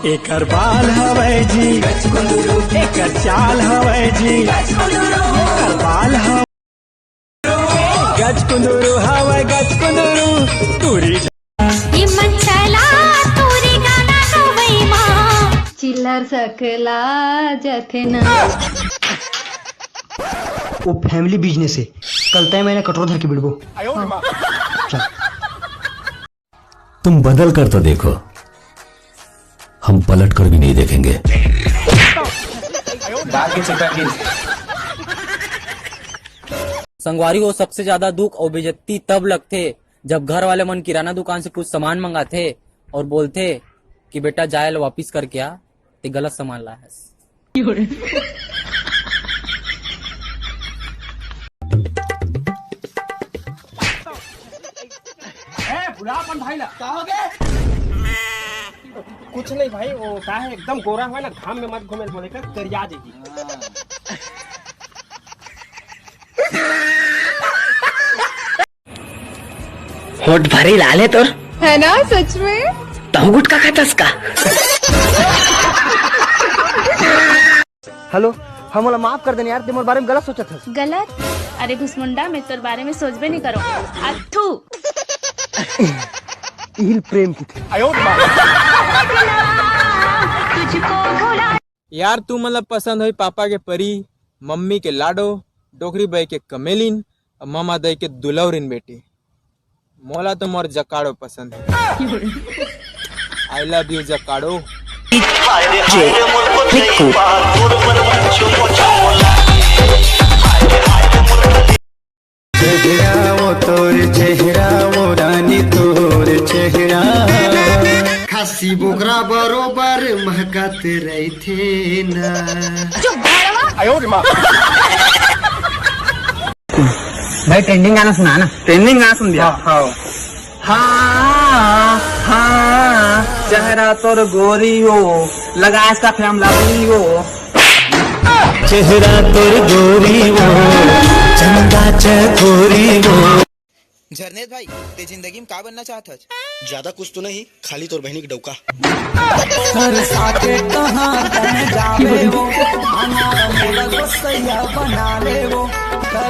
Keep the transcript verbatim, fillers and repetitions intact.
एकर बाल हवय जी, एकर चाल हवय जी, एकर बाल हवय, गजकुंदरू हवय, गजकुंदरू टूरी। ये मन चला टूरी गाना गवई मा। चिल्लर सकला जथे ना। वो family business है, कल तय मैंने कटोरा धर के बिड़बो। चल। तुम बदल कर तो देखो, हम पलट कर भी नहीं देखेंगे। संगवारी हो, सबसे ज्यादा दुख अउ बेइज्जती तब लगथे, जब घर वाले मन किराना दुकान से कुछ सामान मंगाथे अउ बोलथे कि बेटा, जाए ल वापिस करके आ, ते गलत सामान लाए हस। ए, बुला अपन भाई ला। का हो गया? कुछ नहीं भाई, वो का है, एकदम गोरा हुआ ना, घाम में मत घूमे, बोले का करिया देगी। होठ भरे लाल है तोर। है ना, सच में? तहु गुटखा खातस का? हेलो, हमला माफ कर देना यार, ते मोर बारे में गलत सोचत हस। गलत? अरे भुसमुंडा, मैं तोर बारे में सोचबे नहीं करो। अथू। इहिल प्रेम की थी। यार, तू मन ला पसंद होई पापा के परी, मम्मी के लाडो, डोकरी बाई के कमेलिन, अउ ममा दाई के दुलौरिन बेटी। मोला तो मोर जकाड़ो पसंद है। I love you जकाड़ो। चेहरा वो तोर चेहरा, वो रानी तोर चेहरा। खस्सी बोकरा बरोबर महकत रहिथे ना। भाई, trending गाना सुना ना। Trending गाना सुन दिया। हाँ, हाँ। हाँ, हाँ, चेहरा तोर गोरी हो, लगा इसका फेम लवली हो। चेहरा तोर गोरी वो, चंदा चकोरी वो। झरनेश भाई, ते जिंदगी में का बनना चाहत हस? ज्यादा कुछ तो नहीं, खाली तोर बहिनी के डौका।